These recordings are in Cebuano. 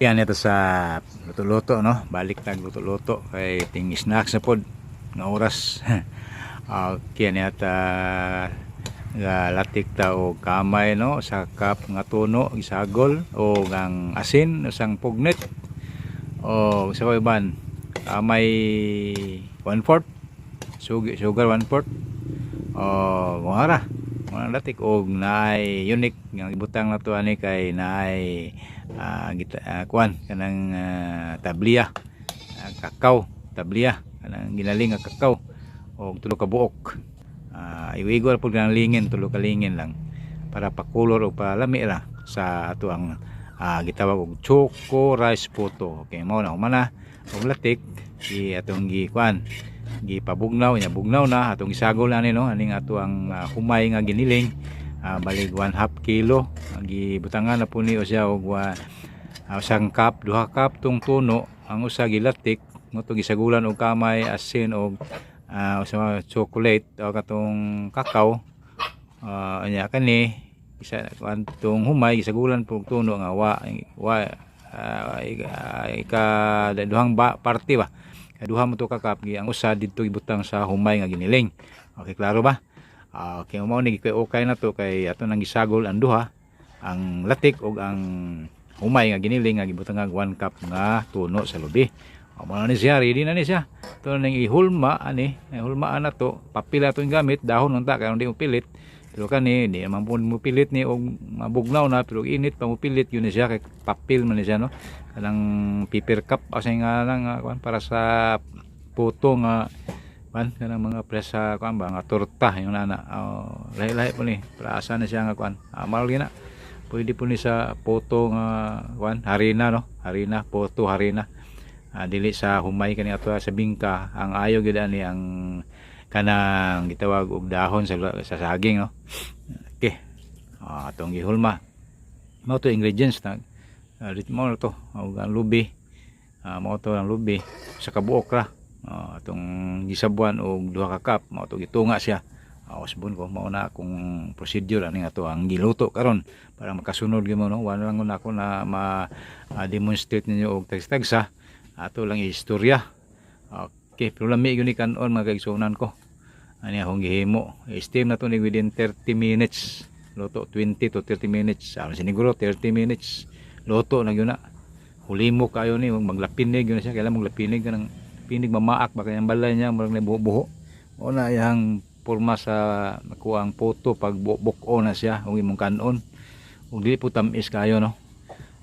Yan ito sa luto-luto, no? Balik tag luto-luto kay ting snacks na pod nga oras. Okay, niya ta nga latik ta og kamay, no, sa cup nga tuno gisagol o ang asin, usang pugnet o sa uban kamay 1/4 sugar, sugar 1/4 o muara mga latik og naay unique nga ibutang na to ani kay naay gita, kuan kanang tabliya, kakao tabliya, kanang ginaling nga kakao og tulo ka buok. Iwigo ra pud kanang lingin, tulo ka lingin lang para pakulor o palami ra sa ato ang gitawag og choco rice puto. Okay, mao na humana og latik i atong gi kuan, gipabugnaw nya, bugnaw na, atong isagol ani, no, aning ato ang humay nga giniling, balig 1/2 kilo. Gibutangan na po ni siya og usang cup, 2 cup tong tuno, ang usa gilatik mo to, gisagulan og kamay, asin og usa chocolate o katong kakao. Anya kani isa kuan tong humay gisagulan po og tuno nga wa wa ika duhang ba, parte ba, kaduha mo to ka cup gi, ang usa didto gibutang sa humay nga giniling. Okay, klaro ba? Okay, mao ni okay na to kay ato nang gisagol ang duha, ang latik ug ang humay nga giniling nga gibutang og 1 cup nga tuno sa lubi. O, mao na ni siya, ready na ni siya. Ito nang ihulma ani, ihulmaan na to, papel atong gamit, dahon unta kay hindi mo pilit. Pero kani di naman po mo pilit ni og mabugnaw na, pero init pa mo pilit yun ni siya kay papel man ni siya, no. Kanang paper cup asa nga lang kuan para sa puto nga kuan kanang mga presa kuan ba nga torta yung nana. Oh, lahi-lahi po ni. Para asa na siya nga kuan. Amal gina. Pwede po ni sa puto nga kuan, harina, no. Harina, puto harina. Dili sa humay kani ato sa bingka ang ayo gyud ani ang kanang gitawag og dahon sa saging, no. Okay, atong gihulma mao to ingredients na mao na to og ang lubi, mao to ang lubi sa kabuok ra. Atong gisabuan og 2 ka cup, mao to gitunga siya. Usbon ko mao na akong procedure ani ato ang giluto karon para makasunod gyud mo, no. Wala lang ako na ma demonstrate ninyo og tagsa ato lang istorya. Okay, pero lami gyud ni kanon, mga kaigsuonan ko. Ani akong gihimo, steam na to ni within 30 minutes luto, 20 to 30 minutes. Ano siniguro 30 minutes luto na gyud na. Hulimo kayo ni maglapinig yun na siya, kailangan maglapinig ka ng pinig, mamaak ba kayang balay niya murag na buho-buho. O na iyang porma sa nakuha ang puto pag buko na siya ug imong kanon ug dili po tamis kayo, no,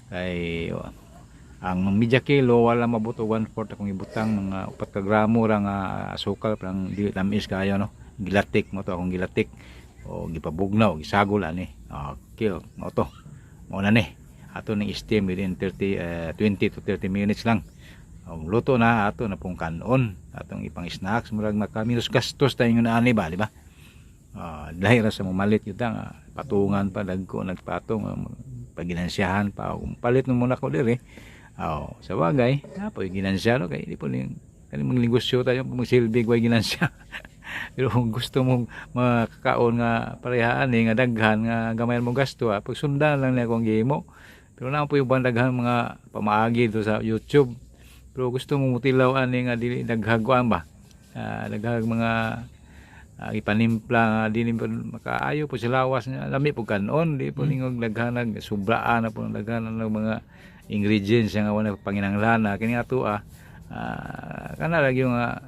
kay ang media kilo wala mabot og 1/4 akong ibutang, mga 4 ka gramo ra nga asukal parang dili tamis kayo, no. Gilatik mo to akong gilatik o gipabugnaw, gisagol ani. Okay, mo to, mao na ni ato ning steam within 30 20 to 30 minutes lang. Og luto na, ato na pong kanon, atong ipang snacks, murag maka minus gastos tayo nga ani ba, di ba? Dahil ra sa mamalit yun nga patungan pa, dagko nagpatong, paginansiyahan pa kung palit mo muna ko diri. Oh, sa bagay, po ginansya, no, kay di po ning kani magnegosyo tayo magsilbi way ginansya. Pero kung gusto mong makakaon nga parehaan ni nga daghan nga gamay mo gasto, pagsundan lang niya akong gihimo. Pero naa po yung daghan mga pamaagi do sa YouTube. Pero gusto mo mutilaw ani nga dili daghag kuan ba? Daghag mga ipanimpla nga dili po makaayo po sa lawas nga lami po kanon, di po ningog daghan nag sobraan na po ng daghan ng mga ingredients nga wala panginahanglan na kini ato kana lagi nga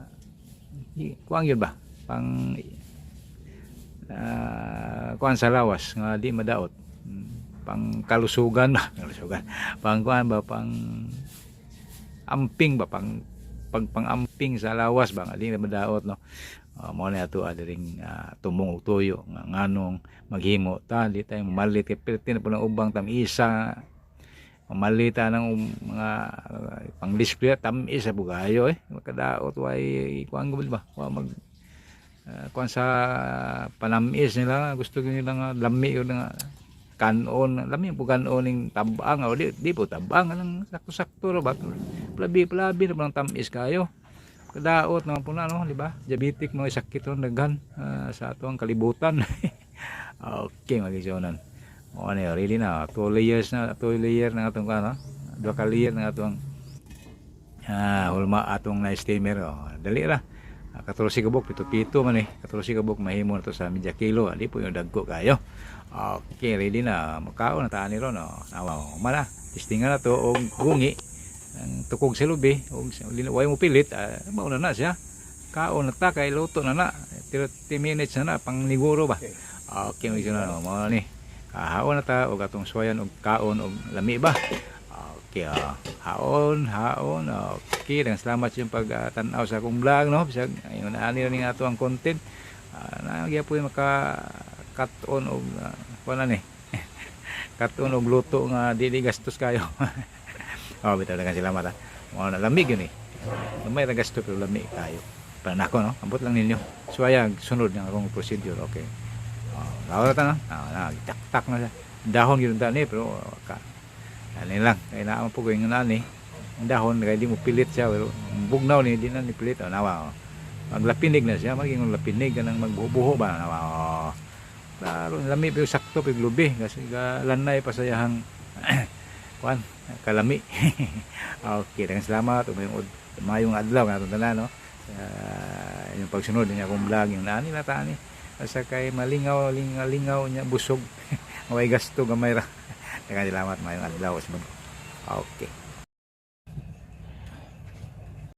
kuang yun ba pang kuan sa lawas nga di madaot, pang kalusugan ba, kalusugan, pang kuan ba, pang amping ba, pang pag pangamping sa lawas ba nga di na madaot, no. Mao na ato adiring tumong og tuyo nga nganong maghimo ta, di tayo mamalit kay perti na po ng ubang tam-isa, mamalita ng mga pang display, tamis sa bugayo eh makadaot, way kuan ba, wa mag kuan sa panamis nila, gusto nila nga lami yun nga kanon, lami po kanon ning tabang o di, di po tabang lang, sakto-sakto ra ba, plabi plabi na lang tamis kayo, kadaot naman po na, no, di ba? Diabetic mga sakit ron daghan sa ato ang kalibutan. Okay, mga kaigsuonan. O ano, really na two layers na, two layer na atong ano. Duha ka layer ng atong hulma, atong na steamer, oh. Dali ra. 14 kabuk, pito-pito man eh. 14 kabuk mahimo na to sa media kilo. Di po yung dagko kayo. Okay, ready na. Makaon na ta ani ron, oh. Awa, mana. Testingan na to og gungi ang tukog sa lubi og way mo pilit, mauna na siya. Kaon na ta kay luto na na. 30 minutes na na pang niguro ba. Okay, may na no. Mao ni. Kahaon na ta og atong suwayan og kaon og lami ba. Okay, haon, haon. Okay, daghang salamat sa inyong pagtan-aw sa akong vlog, no. Bisag ayon ani ra ning ato ang content. Na gyapon maka cut on og kuan na ni. Cut on og luto nga dili gastos kayo. Oh, bitaw, daghang salamat ah. Mao na, lami gyud ni. Gamay ra gasto pero lami kayo. Para nako, no. Ambot lang ninyo. Suwaya sunod ng akong procedure, okay. Oh, lawa ta no. Ah, na tak na siya. Dahon gyud ta ni pero ka ano lang kay naa man po ko yung ani dahon kay di mo pilit siya, pero bugnaw ni di na ni pilit, oh, nawa, oh. Maglapinig na siya, maging lapinig kanang magbuho ba, nawa, oh. Klaro, lami pero sakto pig lubi kasi lanay pa sa iyahang kuan kalami. Okay, daghang salamat ug mayong adlaw nga atong tanan, no, sa inyong pagsunod niya akong vlog. Yung naani na ta ani asa kay malingaw lingaw lingaw nya busog, way gasto, gamay ra. Daghang salamat, mayong adlaw. Okay.